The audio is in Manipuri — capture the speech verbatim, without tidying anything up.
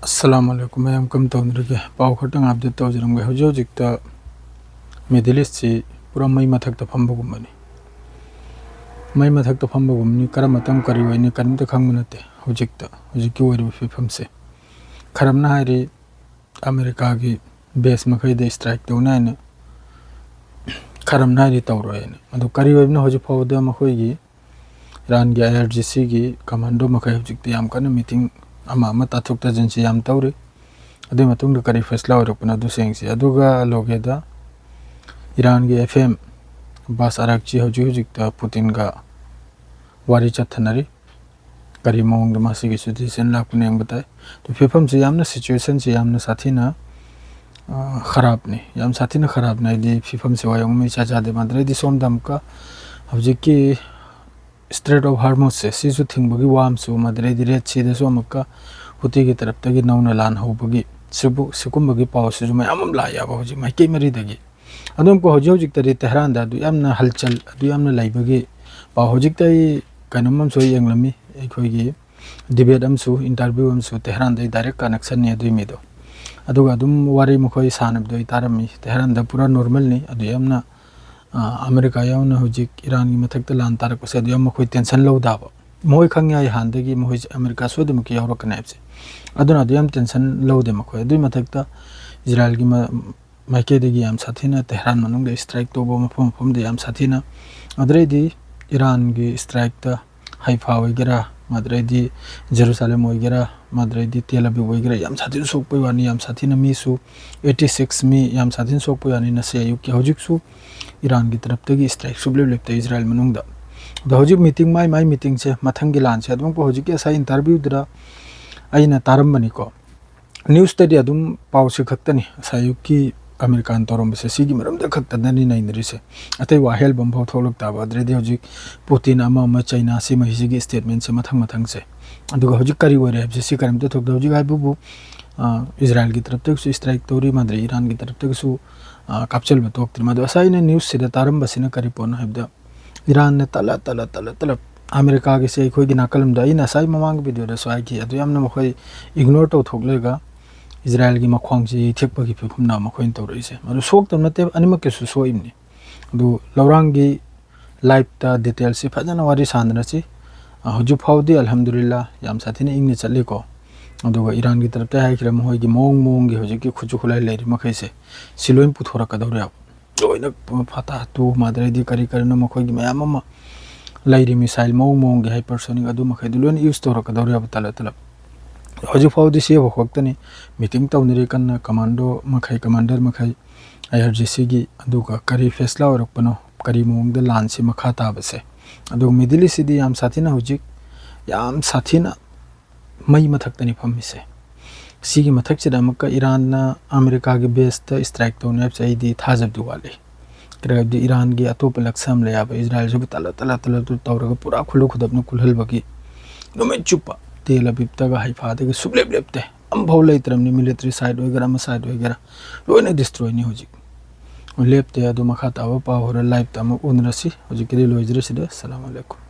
ꯑꯁꯂꯥꯃꯨ ꯑꯂꯥꯏꯀꯨꯝ ꯃꯌꯥꯝ, ꯀꯝ ꯇꯧꯅꯔꯤꯒꯦ? ꯄꯥꯎ ꯈꯛꯇꯪ ꯑꯞꯗꯦꯠ ꯇꯧꯖꯔꯝꯒꯦ꯫ ꯍꯧꯖꯤꯛ ꯍꯧꯖꯤꯛꯇ ꯃꯤꯗꯜ ꯏꯁꯁꯤ ꯄꯨꯔꯥ ꯃꯩ ꯃꯊꯛꯇ ꯐꯝꯕꯒꯨꯝꯕꯅꯤ꯫ ꯃꯩ ꯃꯊꯛꯇ ꯐꯝꯕꯒꯨꯝꯕꯅꯤ꯫ ꯀꯔꯝꯕ ꯃꯇꯝ ꯀꯔꯤ ꯑꯣꯏꯅꯤ ꯀꯔꯤꯝꯇ ꯈꯪꯕ ꯅꯠꯇꯦ ꯍꯧꯖꯤꯛꯇ, ꯍꯧꯖꯤꯛꯀꯤ ꯑꯣꯏꯔꯤꯕ ꯐꯤꯕꯝꯁꯦ꯫ ꯈꯔꯝꯅ ꯍꯥꯏꯔꯤ ꯑꯃꯦꯔꯤꯀꯥꯒꯤ ꯕꯦꯁ ꯃꯈꯩꯗ ꯏꯁꯇ꯭ꯔꯥꯏꯛ ꯇꯧꯅꯤ ꯍꯥꯏꯅ, ꯈꯔꯝꯅ ꯍꯥꯏꯔꯤ ꯇꯧꯔꯣꯏ ꯍꯥꯏꯅ꯫ ꯑꯗꯨ ꯀꯔꯤ ꯑꯣꯏꯕꯅꯣ ꯍꯧꯖꯤꯛ ꯐꯥꯎꯕꯗ ꯃꯈꯣꯏꯒꯤ ꯏꯔꯥꯟꯒꯤ ꯑꯥꯏ ꯑꯥꯔ ꯖꯤ ꯁꯤꯒꯤ ꯀꯃꯥꯟꯗꯣ ꯃꯈꯩ ꯍꯧꯖꯤꯛꯇꯤ ꯌꯥꯝ ꯀꯟꯅ ꯃꯤꯇꯤꯡ ꯑꯃ ꯑꯃ ꯇꯥꯊꯣꯛ ꯇꯥꯁꯤꯟꯁꯤ ꯌꯥꯝ ꯇꯧꯔꯤ꯫ ꯑꯗꯨꯒꯤ ꯃꯇꯨꯡꯗ ꯀꯔꯤ ꯐꯦꯁꯂꯥ ꯑꯣꯏꯔꯛꯄꯅꯣ ꯑꯗꯨꯁꯨ ꯌꯦꯡꯁꯤ꯫ ꯑꯗꯨꯒ ꯂꯣꯒꯦꯗ ꯏꯔꯥꯟꯒꯤ ꯑꯦꯐ ꯑꯦꯝ ꯑꯕꯥꯁ ꯑꯔꯥꯛꯆꯤ ꯍꯧꯖꯤꯛ ꯍꯧꯖꯤꯛꯇ ꯄꯨꯇꯤꯟꯒ ꯋꯥꯔꯤ ꯆꯠꯊꯅꯔꯤ꯫ ꯀꯔꯤ ꯃꯑꯣꯡꯗ ꯃꯁꯤꯒꯤ ꯁꯤꯆꯨꯋꯦꯁꯟ ꯂꯥꯛꯄꯅꯣ ꯌꯦꯡꯕ ꯇꯥꯏ꯫ ꯑꯗꯨ ꯐꯤꯕꯝꯁꯤ ꯌꯥꯝꯅ, ꯁꯤꯆꯨꯋꯦꯁꯟꯁꯤ ꯌꯥꯝꯅ ꯁꯥꯊꯤꯅ, ꯑ, ꯈꯔꯥꯞꯅꯤ, ꯌꯥꯝ ꯁꯥꯊꯤꯅ ꯈꯔꯥꯞꯅꯤ꯫ ꯍꯥꯏꯗꯤ ꯐꯤꯕꯝꯁꯤ ꯋꯥꯌꯣꯡ ꯑꯃ ꯏꯆꯥ ꯆꯥꯗꯦ꯫ ꯃꯗꯨꯗꯩꯗꯤ ꯁꯣꯝꯗ ꯑꯃꯨꯛꯀ ꯍꯧꯖꯤꯛꯀꯤ ꯏꯁꯇ꯭ꯔꯦꯠ ꯑꯣꯐ ꯍꯥꯔꯃꯨꯁꯁꯦ ꯁꯤꯁꯨ ꯊꯤꯡꯕꯒꯤ ꯋꯥ ꯑꯃꯁꯨ, ꯃꯗꯨꯗꯩꯗꯤ ꯔꯦꯗ ꯁꯤꯗꯁꯨ ꯑꯃꯨꯛꯀ ꯍꯨꯇꯤꯒꯤ ꯇꯔꯞꯇꯒꯤ ꯅꯧꯅ ꯂꯥꯟ ꯍꯧꯕꯒꯤ ꯁꯤꯕꯨ-, ꯁꯤꯒꯨꯝꯕꯒꯤ ꯄꯥꯎꯁꯤꯁꯨ ꯃꯌꯥꯝ ꯑꯃ ꯂꯥꯛꯑꯦꯕ ꯍꯧꯖꯤꯛ ꯃꯥꯏꯀꯩ ꯃꯔꯤꯗꯒꯤ꯫ ꯑꯗꯨꯝꯀꯣ ꯍꯧꯖꯤꯛ ꯍꯧꯖꯤꯛꯇꯗꯤ ꯇꯦꯍꯔꯥꯟꯗ ꯑꯗꯨ ꯌꯥꯝꯅ ꯍꯜꯆꯜ, ꯑꯗꯨ ꯌꯥꯝꯅ ꯂꯩꯕꯒꯤ ꯄꯥꯎ꯫ ꯍꯧꯖꯤꯛꯇ ꯑꯩ ꯀꯩꯅꯣꯝ ꯑꯃꯁꯨ ꯌꯦꯡꯂꯝꯃꯤ, ꯑꯩꯈꯣꯏꯒꯤ ꯗꯤꯕꯦꯠ ꯑꯃꯁꯨ, ꯏꯟꯇꯔꯚ꯭ꯌꯨ ꯑꯃꯁꯨ, ꯇꯦꯍꯔꯥꯟꯗ ꯑꯩ ꯗꯥꯏꯔꯦꯛ ꯀꯅꯦꯛꯁꯟꯅꯤ ꯑꯗꯨꯏ ꯃꯤꯗꯣ꯫ ꯑꯗꯨꯒ ꯑꯗꯨꯝ ꯋꯥꯔꯤ ꯃꯈꯣꯏ ꯁꯥꯟꯅꯕꯗꯣ ꯑꯩ ꯇꯥꯔꯝꯃꯤ꯫ ꯇꯦꯍꯔꯥꯟꯗ ꯄꯨꯔꯥ ꯅꯣꯔꯃꯦꯜꯅꯤ꯫ ꯑꯗꯨ ꯌꯥꯝꯅ, ꯑ, ꯑꯃꯦꯔꯤꯀꯥ ꯌꯥꯎꯅ ꯍꯧꯖꯤꯛ ꯏꯔꯥꯟꯒꯤ ꯃꯊꯛꯇ ꯂꯥꯟ ꯇꯥꯔꯛꯄꯁꯦ ꯑꯗꯨ ꯌꯥꯝ ꯃꯈꯣꯏ ꯇꯦꯟꯁꯟ ꯂꯧꯗꯕ꯫ ꯃꯈꯣꯏ ꯈꯪꯉꯤ ꯑꯩ ꯍꯥꯟꯅꯗꯒꯤ ꯃꯈꯣꯏꯁꯦ ꯑꯃꯦꯔꯤꯀꯥ ꯁꯣꯏꯗꯅꯃꯛꯀꯤ ꯌꯥꯎꯔꯛꯀꯅꯤ ꯍꯥꯏꯕꯁꯦ꯫ ꯑꯗꯨꯅ ꯑꯗꯨ ꯌꯥꯝ ꯇꯦꯟꯁꯟ ꯂꯧꯗꯦ ꯃꯈꯣꯏ꯫ ꯑꯗꯨꯒꯤ ꯃꯊꯛꯇ ꯏꯖꯔꯥꯏꯜꯒꯤ ꯃ-, ꯃꯥꯏꯀꯩꯗꯒꯤ ꯌꯥꯝ ꯁꯥꯊꯤꯅ ꯇꯦꯍꯔꯥꯟ ꯃꯅꯨꯡꯗ ꯏꯁꯇ꯭ꯔꯥꯏꯛ ꯇꯧꯕ ꯃꯐꯝ ꯃꯐꯝꯗ ꯌꯥꯝ ꯁꯥꯊꯤꯅ꯫ ꯑꯗꯨꯗꯩꯗꯤ ꯏꯔꯥꯟꯒꯤ ꯏꯁꯇ꯭ꯔꯥꯏꯛꯇ ꯍꯩꯐꯥ ꯑꯣꯏꯒꯦꯔꯥ, ꯃꯗꯨꯗꯩꯗꯤ ꯖꯦꯔꯨꯁꯥꯂꯦꯝ ꯑꯣꯏꯒꯦꯔꯥ, ꯃꯗꯨꯗꯩꯗꯤ ꯇꯦꯜ ꯑꯕꯤꯕ ꯑꯣꯏꯒꯦꯔꯥ, ꯌꯥꯝ ꯁꯥꯊꯤꯅ ꯁꯣꯛꯄꯩ ꯋꯥꯅꯤ, ꯌꯥꯝ ꯁꯥꯊꯤꯅ ꯃꯤꯁꯨ eighty six ꯃꯤ ꯌꯥꯝ ꯁꯥꯊꯤꯅ ꯁꯣꯛꯄꯩ ꯋꯥꯅꯤ ꯉꯁꯤ ꯑꯌꯨꯛꯀꯤ꯫ ꯍꯧꯖꯤꯛꯁꯨ ꯏꯔꯥꯟꯒꯤ ꯇꯔꯞꯇꯒꯤ ꯏꯁꯇ꯭ꯔꯥꯏꯛ ꯁꯨꯡꯂꯦꯞ ꯂꯦꯞꯇꯦ ꯏꯖꯔꯥꯏꯜ ꯃꯅꯨꯡꯗ꯫ ꯑꯗꯣ ꯍꯧꯖꯤꯛ ꯃꯤꯇꯤꯡ, ꯃꯥꯏ ꯃꯥꯏ ꯃꯤꯇꯤꯡꯁꯦ ꯃꯊꯪꯒꯤ ꯂꯥꯟꯁꯦ ꯑꯗꯨꯃꯛꯄꯨ ꯍꯧꯖꯤꯛꯀꯤ ꯉꯁꯥꯏ ꯏꯟꯇꯔꯚ꯭ꯌꯨꯗꯨꯗ ꯑꯩꯅ ꯇꯥꯔꯝꯕꯅꯤꯀꯣ꯫ ꯅ꯭ꯌꯨꯁꯇꯗꯤ ꯑꯗꯨꯝ ꯄꯥꯎꯁꯤ ꯈꯛꯇꯅꯤ ꯉꯁꯥꯏ ꯑꯌꯨꯛꯀꯤ ꯑꯃꯦꯔꯤꯀꯥꯅ ꯇꯧꯔꯝꯕꯁꯦ, ꯁꯤꯒꯤ ꯃꯔꯝꯗ ꯈꯛꯇꯅꯤ ꯅꯩꯅꯔꯤꯁꯦ꯫ ꯑꯇꯩ ꯋꯥꯍꯩ ꯑꯃ ꯐꯥꯎ ꯊꯣꯛꯂꯛꯇꯕ꯫ ꯑꯗꯨꯗꯩꯗꯤ ꯍꯧꯖꯤꯛ ꯄꯨꯇꯤꯟ ꯑꯃ ꯑꯃ ꯆꯩꯅꯥ ꯁꯤ ꯃꯍꯩꯁꯤꯒꯤ ꯏꯁꯇꯦꯠꯃꯦꯟꯁꯦ ꯃꯊꯪ ꯃꯊꯪꯁꯦ꯫ ꯑꯗꯨꯒ ꯍꯧꯖꯤꯛ ꯀꯔꯤ ꯑꯣꯏꯔꯦ ꯍꯥꯏꯕꯁꯦ ꯁꯤ ꯀꯔꯤꯝꯇ ꯊꯣꯛꯇꯦ꯫ ꯍꯧꯖꯤꯛ ꯍꯥꯏꯕꯕꯨ, ꯑ, ꯏꯖꯔꯥꯏꯜꯒꯤ ꯇꯔꯞꯇꯒꯤꯁꯨ ꯏꯁꯇ꯭ꯔꯥꯏꯛ ꯇꯧꯔꯤ, ꯃꯥꯗ꯭ꯔꯦ ꯏꯔꯥꯟꯒꯤ ꯇꯔꯞꯇꯒꯤꯁꯨ, ꯑ, ꯀꯥꯞꯁꯤꯟꯕ ꯇꯣꯛꯇ꯭ꯔꯤ꯫ ꯃꯗꯨ ꯉꯁꯥꯏ ꯑꯩꯅ ꯅ꯭ꯌꯨꯁꯁꯤꯗ ꯇꯥꯔꯝꯕꯁꯤꯅ ꯀꯔꯤ ꯄꯣꯠꯅꯣ ꯍꯥꯏꯕꯗ, ꯏꯔꯥꯟꯅ ꯇꯂꯞ, ꯇꯂꯞ, ꯇꯂꯞ, ꯇꯂꯞ ꯑꯃꯦꯔꯤꯀꯥꯒꯤꯁꯦ ꯑꯩꯈꯣꯏꯒꯤ ꯅꯥꯀꯜ ꯑꯃꯗ, ꯑꯩꯅ ꯉꯁꯥꯏ ꯃꯃꯥꯡꯒꯤ ꯚꯤꯗꯤꯑꯣꯗꯁꯨ ꯍꯥꯏꯈꯤ, ꯑꯗꯨ ꯌꯥꯝꯅ ꯃꯈꯣꯏ ꯏꯒꯅꯣꯔ ꯇꯧꯊꯣꯛꯂꯒ ꯏꯖꯔꯥꯌꯦꯜꯒꯤ ꯃꯈ꯭ꯋꯥꯡꯁꯤ ꯌꯩꯊꯦꯛꯄꯒꯤ ꯐꯤꯕꯝꯅ ꯃꯈꯣꯏꯅ ꯇꯧꯔꯛꯏꯁꯦ꯫ ꯃꯗꯨ ꯁꯣꯛꯇꯕ ꯅꯠꯇꯦ, ꯑꯅꯤꯃꯛꯀꯤꯁꯨ ꯁꯣꯛꯏꯕꯅꯤ꯫ ꯑꯗꯨ ꯂꯧꯔꯥꯡꯒꯤ ꯂꯥꯏꯞꯇ ꯗꯤꯇꯦꯜꯁꯤ ꯐꯖꯅ ꯋꯥꯔꯤ ꯁꯥꯟꯅꯔꯁꯤ꯫ ꯑ, ꯍꯧꯖꯤꯛ ꯐꯥꯎꯗꯤ ꯑꯜꯍꯝꯗꯨꯂꯤꯜꯂꯥ ꯌꯥꯝ ꯁꯥꯊꯤꯅ ꯏꯪꯅ ꯆꯠꯂꯤꯀꯣ꯫ ꯑꯗꯨꯒ ꯏꯔꯥꯟꯒꯤ ꯇꯔꯞꯇ ꯍꯥꯏꯈ꯭ꯔꯦ, ꯃꯈꯣꯏꯒꯤ ꯃꯑꯣꯡ ꯃꯑꯣꯡꯒꯤ ꯍꯧꯖꯤꯛꯀꯤ ꯈꯨꯠꯁꯨ ꯈꯨꯠꯂꯥꯏ ꯂꯩꯔꯤ ꯃꯈꯩꯁꯦ ꯁꯤ ꯂꯣꯏ ꯄꯨꯊꯣꯔꯛꯀꯗꯧꯔꯦꯕ꯫ ꯂꯣꯏꯅ ꯐꯇꯥꯍ ꯇꯨ ꯃꯥꯗ꯭ꯔꯦꯗꯤ ꯀꯔꯤ ꯀꯔꯤꯅꯣ ꯃꯈꯣꯏꯒꯤ ꯃꯌꯥꯝ ꯑꯃ ꯂꯩꯔꯤ, ꯃꯤꯁꯥꯏꯜ ꯃꯑꯣꯡ ꯃꯑꯣꯡꯒꯤ ꯍꯥꯏꯄꯔꯁꯣꯅꯤꯛ ꯑꯗꯨ ꯃꯈꯩꯗꯨ ꯂꯣꯏꯅ ꯌꯨꯁ ꯇꯧꯔꯛꯀꯗꯧꯔꯦꯕ ꯇꯂꯞ ꯇꯂꯞ꯫ ꯍꯧꯖꯤꯛ ꯐꯥꯎꯗꯤ ꯁꯤꯕ ꯈꯛꯇꯅꯤ꯫ ꯃꯤꯇꯤꯡ ꯇꯧꯅꯔꯤ ꯀꯟꯅ ꯀꯃꯥꯟꯗꯣ ꯃꯈꯩ, ꯀꯃꯥꯟꯗꯔ ꯃꯈꯩ, ꯑꯥꯏ ꯑꯥꯔ ꯖꯤ ꯁꯤꯒꯤ, ꯑꯗꯨꯒ ꯀꯔꯤ ꯐꯦꯁꯂꯥ ꯑꯣꯏꯔꯛꯄꯅꯣ, ꯀꯔꯤ ꯃꯑꯣꯡꯗ ꯂꯥꯟꯁꯤ ꯃꯈꯥ ꯇꯥꯕꯁꯦ꯫ ꯑꯗꯨꯒ ꯃꯤꯗꯜ ꯏꯁꯁꯤꯗꯤ ꯌꯥꯝ ꯁꯥꯊꯤꯅ ꯍꯧꯖꯤꯛ ꯌꯥꯝ ꯁꯥꯊꯤꯅ ꯃꯩ ꯃꯊꯛꯇꯅꯤ ꯐꯝꯃꯤꯁꯦ꯫ ꯁꯤꯒꯤ ꯃꯊꯛꯁꯤꯗ ꯑꯃꯨꯛꯀ ꯏꯔꯥꯟꯅ ꯑꯃꯦꯔꯤꯀꯥꯒꯤ ꯕꯦꯁꯇ ꯏꯁꯇ꯭ꯔꯥꯏꯛ ꯇꯧꯅꯤ ꯍꯥꯏꯕꯁꯦ ꯑꯩꯗꯤ ꯊꯥꯖꯕꯗꯤ ꯋꯥꯠꯂꯤ꯫ ꯀꯔꯤꯒꯤꯅꯣ ꯍꯥꯏꯕꯗꯤ ꯏꯔꯥꯟꯒꯤ ꯑꯇꯣꯞꯄ ꯂꯛꯁ ꯑꯃ ꯂꯩ ꯍꯥꯏꯕ, ꯏꯖꯔꯥꯌꯦꯜꯁꯤꯕꯨ ꯇꯂꯞ ꯇꯂꯞ ꯇꯂꯞ ꯇꯂꯞ ꯇꯧꯔꯒ ꯄꯨꯔꯥ ꯈꯨꯜꯂꯨ ꯈꯨꯗꯞꯅ ꯀꯨꯜꯍꯜꯕꯒꯤ ꯅꯨꯃꯤꯠ ꯆꯨꯞꯄ ꯇꯦꯜ ꯑꯕꯤꯕꯇꯒ ꯍꯩꯐꯥꯗꯒꯤ ꯁꯨꯛꯂꯦꯞ ꯂꯦꯞꯇꯦ꯫ ꯑꯝꯐꯥꯎ ꯂꯩꯇ꯭ꯔꯕꯅꯤ, ꯃꯤꯂꯤꯇꯔꯤ ꯁꯥꯏꯠ ꯑꯣꯏꯒꯦꯔꯥ ꯑꯃ ꯁꯥꯏꯠ ꯑꯣꯏꯒꯦꯔꯥ ꯂꯣꯏꯅ ꯗꯤꯁꯇ꯭ꯔꯣꯏꯅꯤ ꯍꯧꯖꯤꯛ꯫ ꯂꯦꯞꯇꯦ꯫ ꯑꯗꯨ ꯃꯈꯥ ꯇꯥꯕ ꯄꯥꯎ ꯍꯣꯔꯦꯟ ꯂꯥꯏꯞꯇ ꯑꯃꯨꯛ ꯎꯅꯔꯁꯤ꯫ ꯍꯧꯖꯤꯛꯀꯤꯗꯤ ꯂꯣꯏꯖꯔꯁꯤꯗ꯫ ꯑꯁꯂꯥꯃꯨ ꯑꯂꯩꯀꯨꯝ꯫